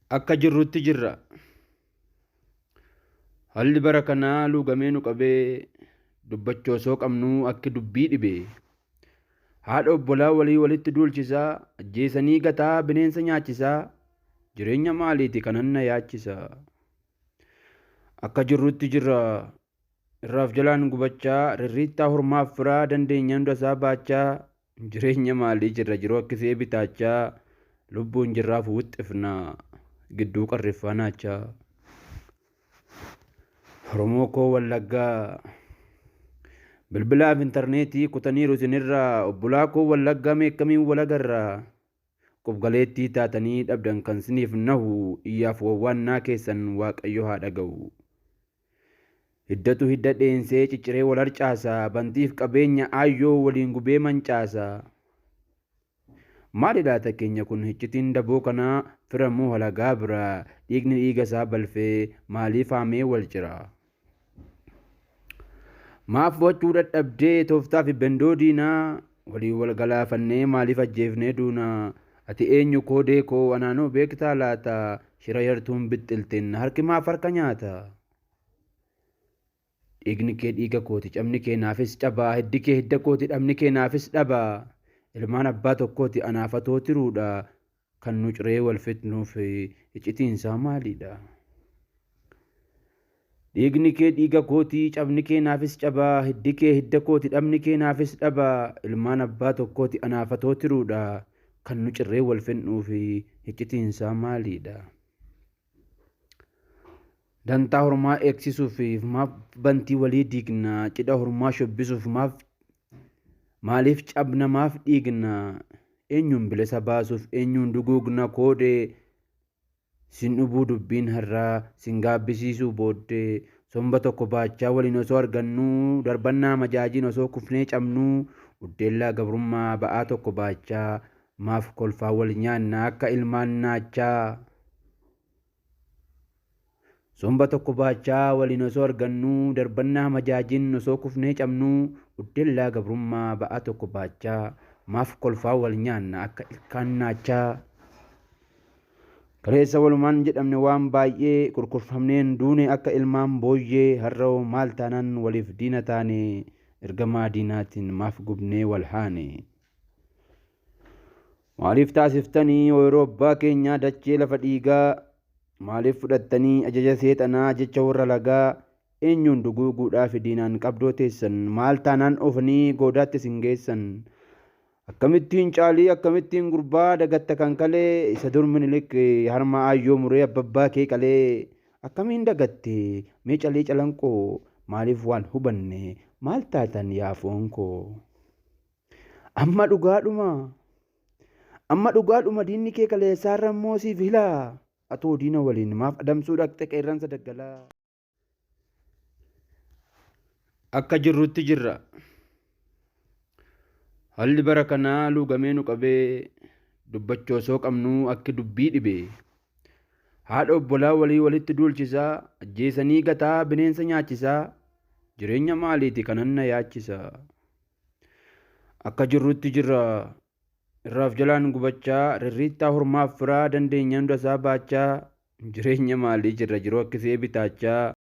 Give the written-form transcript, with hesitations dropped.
Akka jirrutti jirra. Haalli bara kanaa luugamee nu qabee dubbachuu osoo qabnuu akki dubbii dhibee. Haadha obbolaa walii walitti duulchisaa, ajjeesanii gataa bineensa nyaachisaa, jireenya maaliiti kanan na yaachisa. Akka jirrutti jirra. Irraaf jalaan gubachaa, rirriittaa hormaaf firaa dandeenya hunda isaa baachaa, jireenya maalii jirra jiruu akkisee bitaachaa, lubbuun jirraaf wixxifna gidduu qarriffaa naachaa. Oromoo koo Wallaggaa bilbilaaf intarneetii kutaniiru isinirraa, obbolaa koo Wallaggaa meekkamiin wal agarraa? Qubgaleettii taatanii dhabdan kan siniif nahu, iyyaaf wawwaannaa keessan Waaqayyo haa dhaga'u. Hiddatu hidda dheensee cicciree wal harcaasa, bantiif qabeenya aayyoo waliin gubee mancaasa. Maali laata keenya kun hiccitiin daboo kanaa, fira moo halagaa bira, dhiigni dhiiga isaa balfee maaliif haamee wal cira? Maaf fo'achuu dadhabdee tooftaa fi bendoo diinaa, waliin wal galaafannee maaliif ajjeefnee duuna? Ati eenyu koodee koo anaanoo beektaa laata? Shira yartuun bixxilteen harki maaf harka nyaata? Dhiigni kee dhiiga kooti, cabni kee naafis caba, hiddi kee hidda kooti, dhabni kee naafis dhaba. Ilmaan abbaa tokkooti anaaf atoo tiruudha, kan nu ciree wal fixnuuf iccitiinsaa maaliidha? Dhiigni kee dhiiga kooti, cabni kee naafis caba, hiddi kee hidda kooti, dhabni kee naafis dhaba. Ilmaan abbaa tokkooti anaaf atoo tiruudha, kan nu cirree wal fixnuuf iccitiinsaa maaliidha? Dantaa hormaa eegsisuuf maaf bantii walii diigna? Cidha hormaa shubbisuuf maaf maaliif cabna maaf dhiigna? Eenyuun bilisa baasuuf eenyuun duguugna koodee? Sin dhubuu dubbiin har'aa sin gaabbisiisuu booddee, somba tokko baachaa waliin osoo argannuu, darbannaa majaajiin osoo kufnee cabnuu, uddeellaa gabrummaa ba'aa tokko baachaa maaf kolfaa wal nyaanna akka ilmaan naachaa? Somba tokko baachaa waliin osoo argannuu, darbannaa majaajiin osoo kufnee cabnuu, uddellaa gabrummaa ba'aa tokko baachaa maaf kolfaa wal nyaanna akka ilkaan naachaa? Kaleessa walumaan jedhamne waan baay'ee, kurkurfamneen duune akka ilmaan booyyee, har'ahoo maal taanaan waliif diina taane, ergamaa diinaatiin maaf gubnee wal haane? Maaliif taasiftanii ooyiruu abbaa keenyaa dachee lafa dhiigaa? Maaliif fudhattanii ajaja seexanaa jecha warra lagaa? Eenyuun duguuguudhaaf diinaan qabdoo teessan? Maal taanaan oofanii goodaatti isin geessan? Akkamittiin caalii akkamittiin gurbaa dagatta kan kalee, isa dur Minilik harma aayyoo muree abbabbaa kee qalee? Akkamiin dagatte mee calii calanqoo, maaliif waan hubanne maal taatan yaa foon koo? Amma dhugaadhuma. Amma dhugaadhuma diinni kee kaleessaarra immoo siif hilaa. Atoo diina waliin maaf adamsuu dhaqxe qeerransa daggalaa. Akka jirrutti jirra. Haalli bara kanaa luugamee nu qabee dubbachuu osoo qabnuu akki dubbii dhibee. Haadha obbolaa walii walitti duulchisaa, ajjeesanii gataa bineensa nyaachisaa, jireenya maaliiti kanan na yaachisa? Akka jirrutti jirra. Irraaf jalaan gubachaa, rirriittaa hormaaf firaa dandeenya hunda isaa baachaa, jireenya maalii jirra jiruu akkisee bitaachaa.